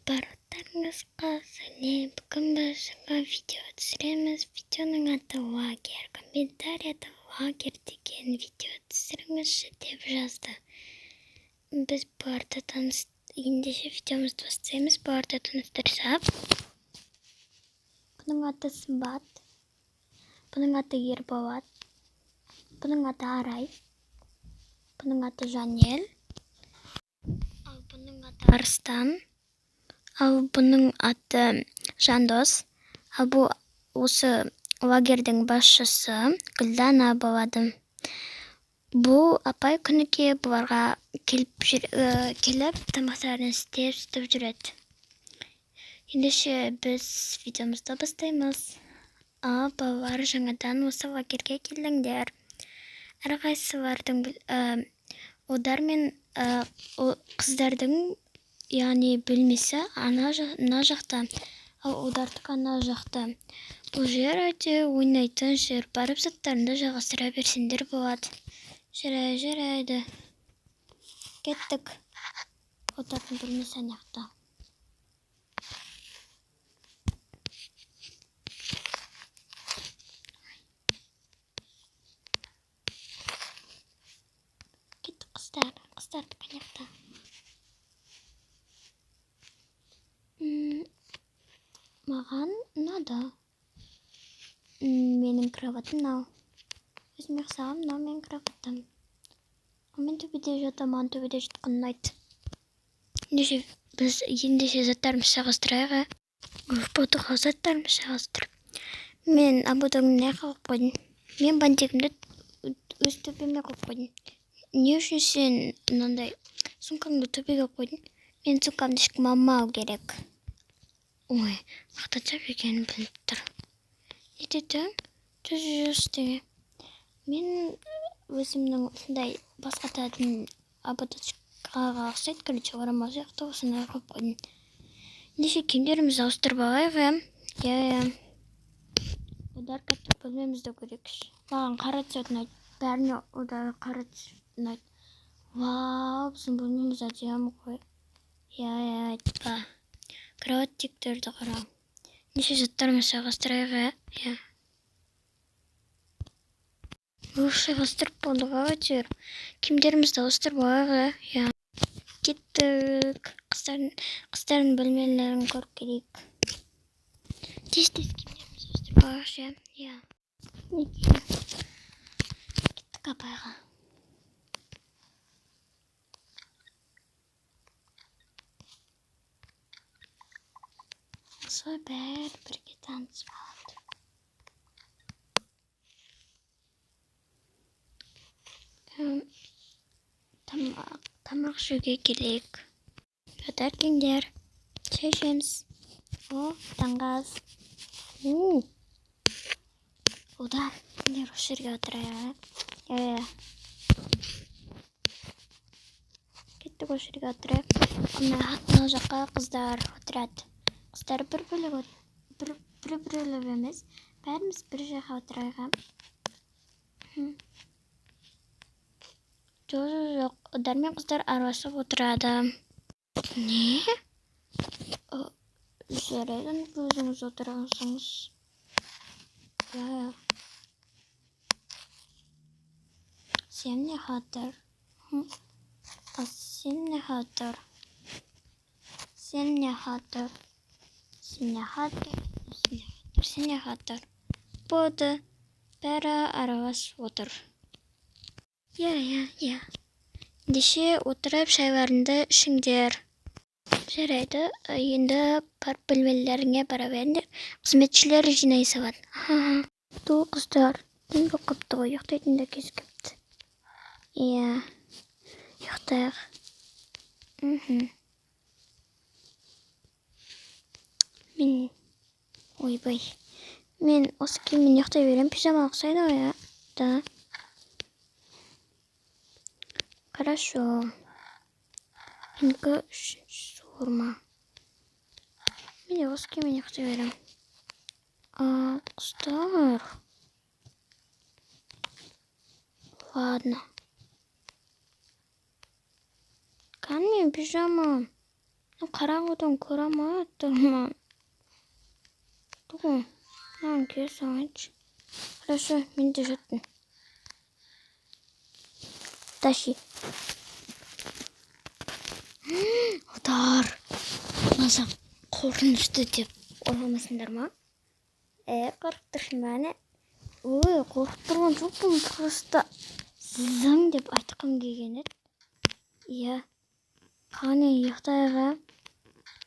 Барлықтарыңызға сәлем! Бүгін біз жаңа видео түсіреміз. Видеоның аты «Лагерь». Комментарияда «Лагерь» деген видео түсіріңізші деп жазды. Біз бұларды таныс. Ендеше видеомызды бастаймыз. Бұларды таныстырсақ. Бұның аты Сымбат. Бұның аты Ерболат. Бұның аты Арай. Бұның аты Жанел. Ал бұның аты Арыстан. Ал бұның аты Жандос. Ал бұл осы лагерьдің басшысы Гүлдана болады. Бұл апай күніге бұларға келіп, келіп тамақтарын істеп сөйтіп жүреді. Ендеше біз видеомызды бастаймыз. Ал балалар, жаңадан осы лагерьге келдіңдер. Әрқайсылардың ұлдар мен қыздардың, яғни бөлмесі ана мына жақта, ал ұлдардікі ана жақта. Бұл жер өте ойнайтын жер. Барып заттарыңды жайғастыра берсеңдер болады. Жарайды, жарайды. Кеттік. Ұлдардың бөлмесі ана жақта. Кеттік, қыздар. Қыздардікі ана жақта. Маған ұнады. Менің кроватым мынау. Өзіме ұқсаған мынау менің кроватым. Ал мен төбеде жатамын, маған төбеде жатқан ұнайды. Ендеше біз ендеше заттарымызды жайғастырайық, ә? Уф, болды ғой заттарымызды жайғастырып. Мен ободогымды мына жаққа қойып қойдым. Мен бантигімді өз төбеме қойып қойдым. Не үшін сен мынандай сумкаңды төбеге қойып қойдың? Мен сумкамды ешкім алмау керек. Ой, мақтаншақ екенін біліп тұр. Не дедің? Жүз ештеңе. Мен өзімнің осындай басқа тағатын ободочкаға ұқсайды, короче, орамал сияқты осындай қойып қойдым. Ендеше киімдерімізді ауыстырып алайық, иә? Иә, иә. Ұлдар, кеттік, бөлмемізді көрейікші. Маған қара цвет ұнайды. Бәріне ұлдар қара цвет ұнайды. Вау, біздің бөлмеміз әдемі ғой. Иә, иә, айтпа. Кроваттиктерді қара. Неше заттарымызды жайғастырайық, иә? Иә. Уф, жайғастырып болдық ау әйтеуір. Киімдерімізді ауыстырып алайық, иә? Иә. Кеттік. Қыздардың бөлмелерін көріп келейік. Тез-тез киімдерімізді ауыстырып алайықшы, иә? Иә. Кеттік апайға. Осылай бәрі бірге танысып алады. Тамақ ішуге келейік. Жатар келіңдер. Шай ішеміз. О, таңғы ас. У. Ұлдар, сендер осы жерге отырайық, ә? Иә, иә. Кеттік, осы жерге отырайық. Мына жаққа қыздар отырады. Қыздар бір бөлек бір, бір біреулеп емес, бәріміз бір жаққа отырайық, ә? Жоқ, жоқ, жоқ. Ұлдар мен қыздар араласып отырады. Не? Жарайды, өзіңіз отырғансыңыз. Иә, иә. Сен не хатыр? Ал сен не хатыр? Сен не хатыр? Сен не хатыр? Сен не хатыр? Сен не хатыр? Болды. Бәрі араласып отыр. Иә, иә, иә. Ендеше отырып шайларыңды ішіңдер. Жарайды, енді барып бөлмелеріңе бара беріңдер. Қызметшілер жинай салады. Аха. Ту, қыздар, түн болып қапты ғой, ұйықтайтын да кез келіпті. Иә, ұйықтайық. Мен, ойбай, мен осы киіммен ұйықтай беремін, пижама ұқсайды ғой, иә? Да. Хорошо. Менікі үшінші суырма. Мен де осы киіммен ұйықтай беремін. А, қыздар. Ладно. Кәне менің пижамам. Қараңғыдан көре алмай тұрмын. Ту, мынаны кие салайыншы. Хорошо, мен де жаттым. Тащи. Ұлдар, маза қорқынышты деп ойламайсыңдар ма? Қорқып тұрсың ба, не? Ой, қорқып тұрған жоқпын, просто зың деп айтқым келген еді. Иә. Қане, ұйықтайық, ә?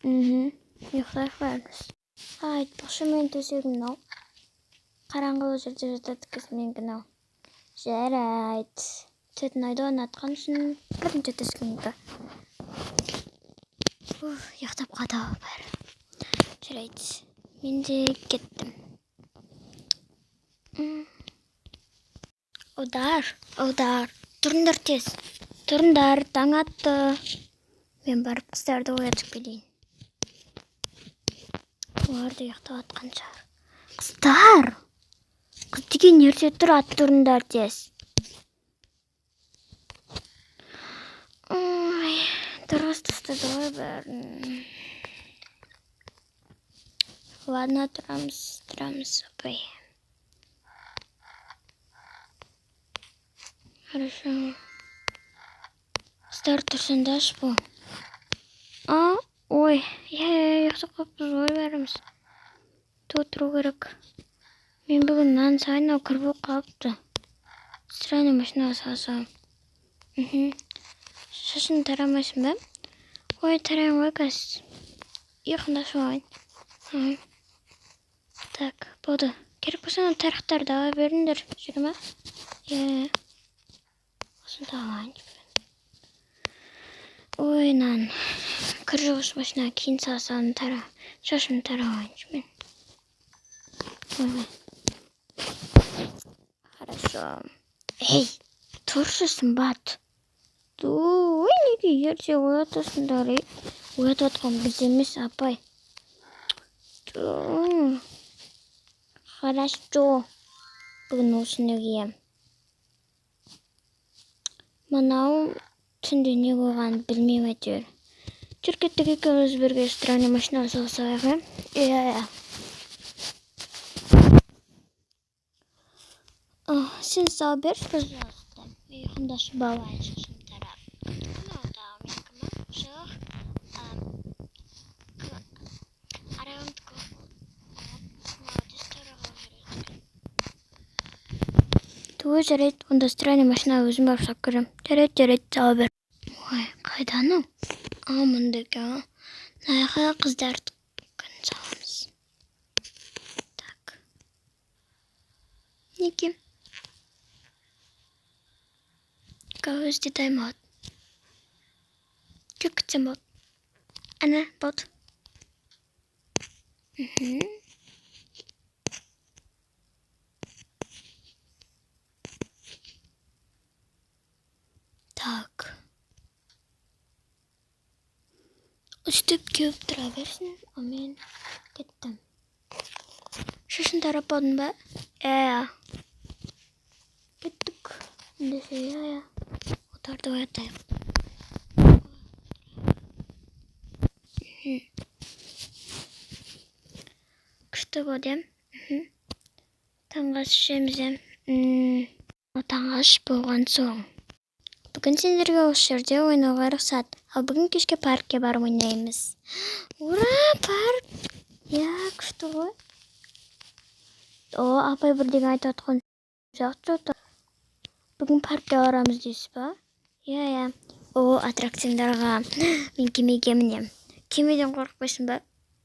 Мхм, ұйықтайық бәріміз. Айтпақшы, менің төсегім мынау. Қараңғы жерде жатады екенсің, менікі мынау. Жарайды. Түтін ұнатқан үшін бірінші төсегімді. Ұйықтап қалды ау бәрі. Жарайды. Мен де кеттім. Ұлдар, ұлдар, тұрыңдар тез. Тұрыңдар, таң атты. Мен барып қыздарды оятып келейін. Олар да ұйықтап жатқан шығар. Қыздар! Қыз деген ерте тұрады, тұрыңдар тез. Ой, дұрыс тастады ғой бәрін. Ладно, тұрамыз, тұрамыз, апай. Хорошо. Қыздар, тұрсаңдаршы бұл. А, ой, иә, иә, ұйықтап қалыппыз ғой бәріміз. Тұру керек. Мен бүгін нан сайын кір болып қалыпты. Стиральный машинаға салсам. Шашын тарамайсың ба? Ой, тараймын ғой қазір. Ұйқымды ашып алайын. Так, болды. Керек болса ана тарақтарды ала беріңдер, жүре ма? Иә. Осыны да алайын. Ой, нан. Кір жуғыш машинаға кейін салсам, шашымды тарап алайыншы мен. Ой, хорошо. Ей, тұршы, Сымбат. Ой, неге ерте оятасыңдар, ей? Оятып жатқан біз емес, апай. Хорошо. Бүгін осыны киемін. Мынау түнде не болғанын білмеймін әйтеуір. Жүр, кеттік екеуміз бірге стиральный машинаға сала салайық, ә? Иә, иә. Сен сала берші, пожалуйста. Ұйқымды ашып алайын, шашым тарап. Мынау да менікі ма? Жоқ. Арайымдікі. Мынау тез тарауға жарайды екен. Түгел жарайды, онда стиральный машинаға өзім барып салып көремін. Жарайды, жарайды, сала бер. Ой, қайда анау? А, мында екен. Мына жаққа қыздардікін саламыз. Так. Неге? Өзі де дайын болады. Жүр, күтсем болады. Ана, болды. Так. Үстіп кеуіп тұра берсін, ал мен кеттім. Шашын тарап болдың ба? Иә. Кеттік. Ендеше, иә, иә. Отарды оятайық. Күшті болды, иә? Таңғы ас ішеміз, иә? Таңғы ас болған соң. Бүгін сендерге осы жерде ойнауға рұқсат. Ал бүгін кешке паркке барып ойнаймыз. Ура, парк! Иә, күшті ғой. О, апай бірдеңе айтып жатқан сияқты. Бүгін паркке барамыз дейсіз ба? Иә, иә. О, аттракциондарға. Мен кемеге мінемін. Кемеден қорықпайсың ба?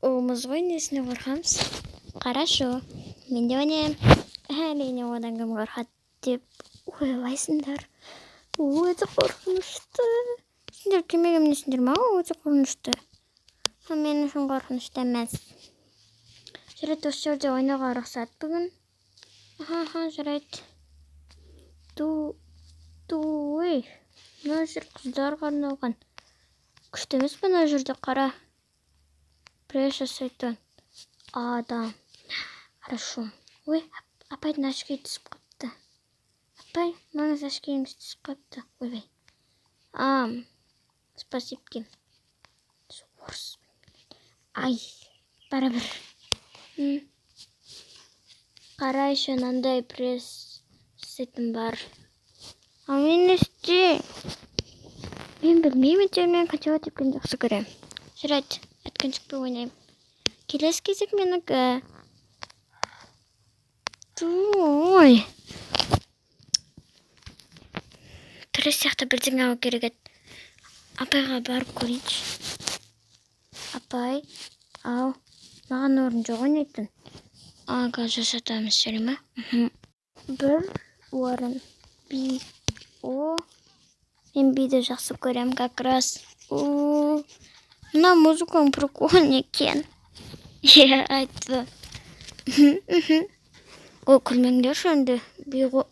Ұлмыз ғой, несіне қорқамыз? Хорошо. Мен де мінемін. Әрине, одан кім қорқады деп ойлайсыңдар. Өте қорқынышты. Сендер кемеге мінесіңдер ма? Өте қорқынышты. Мен үшін қорқынышты емес. Жарайды, осы жерде ойнауға рұқсат бүгін. Аха, аха, жарайды. Ту, ту, ой. Мына жер қыздарға арналған. Күшті емес пе мына жерде, қара. Пресс жасайтын адам. Хорошо. Ой, апайдың очки түсіп қалыпты. Апай, мынаңыз очкиіңіз түсіп қалыпты. Ойбай. Спасибо. Орыс. Ай, бәрібір. Қара, еще мынандай пресс жасайтын бар. Ал мен не істеймін? Мен білмеймін, өйткені мен консерва тепкенді жақсы көремін. Жарайды, әткеншекпен ойнаймын. Келесі кезек менікі. Ой. Пресс сияқты бірдеңе алу керек еді. Апайға барып көрейінші. Апай, ау, маған орын жоқ ойнайтын. А, қазір жасатамыз, жарай ма? Бір орын. Би. О, мен биді жақсы көремін как раз. О, мына музыкаң прикольный екен. Иә, айтты. Ой, күлмеңдерші енді. Би ғой.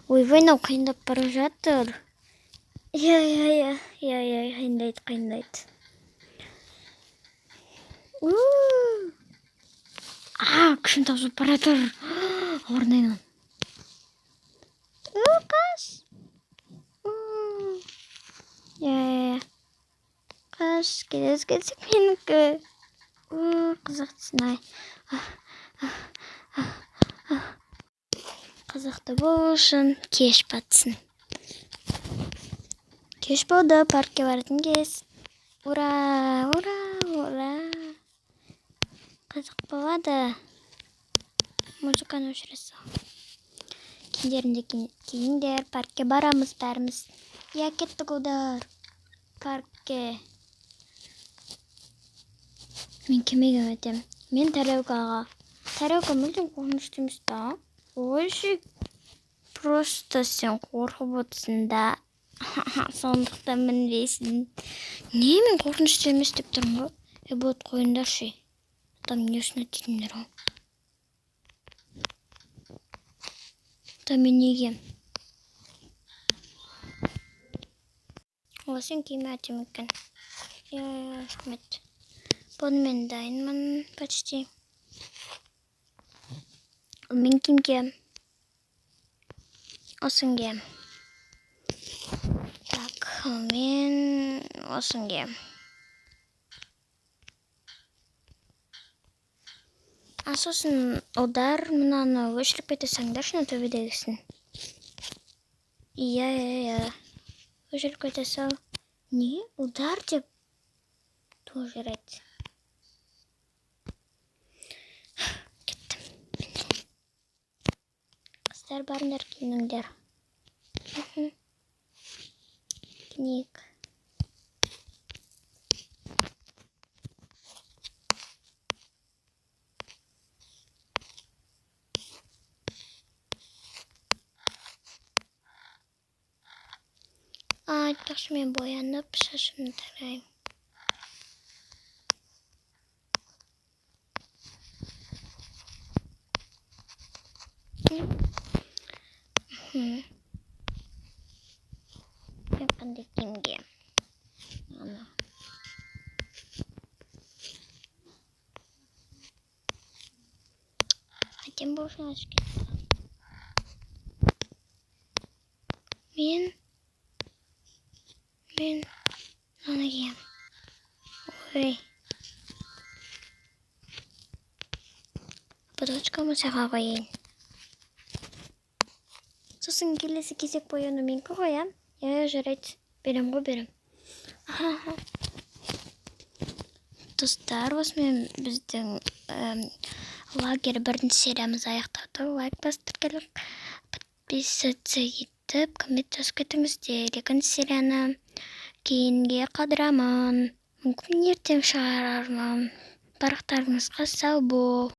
Ойбай, мынау қиындап бара жатыр. Иә, иә, иә, иә, иә, қиындайды, қиындайды. А, күшім таусылып бара жатыр. Орындаймын. Қаш. Иә, иә, иә. Қаш, келесі кезек менікі. Қызықтысын ай. Қызықты болсын, кеш батсын. Кеш болды, паркке баратын кез. Ура, ура, ура. Қызық болады. Музыканы өшіре сал. Киімдеріңді киіңдер, паркке барамыз бәріміз. Иә, кеттік, ұлдар. Паркке. Мен кемеге өтемін. Мен тарелкаға. Тарелка мүлдем қорқынышты емес та. Ой, просто сен қорқып отырсың да. Сондықтан мінбейсің. Не, мен қорқынышты емес деп тұрмын ғой. Е, вот қойыңдаршы. Там не үшін өтетіндер ғой. Та мен неге? О, сен киме әдемі екен. Иә, рахмет. Бұны мен дайынмын почти. Мен киім киемін. Осыны киемін. Так, мен осыны киемін. А сосын ұлдар мынаны өшіріп кете салыңдаршы, мына төбедегісін. Иә, иә, иә. Өшіріп кете сал. Не? Ұлдар деп тоже жарайды. Кеттім. Қыздар, барыңдар, киініңдер. Киінейік. Айтпақшы, мен боянып шашымды тараймын. Мен қандай киім киемін? Ана. Әдемі болсын, ашып кетті. Мен мынаны киемін. Ой. Ободочкамды саға қояйын. Сосын келесі кезек бояну менікі ғой, ә? Иә, жарайды. Берем ғой, берем. Достар, осымен біздің лагерь бірінші сериямыз аяқталды. Лайк басып, тіркеліп, подписаться етіп, коммент жазып кетіңіздер. Екінші серияны кейінге қалдырамын. Мүмкін ертең шығарармын. Барлықтарыңызға сау бол.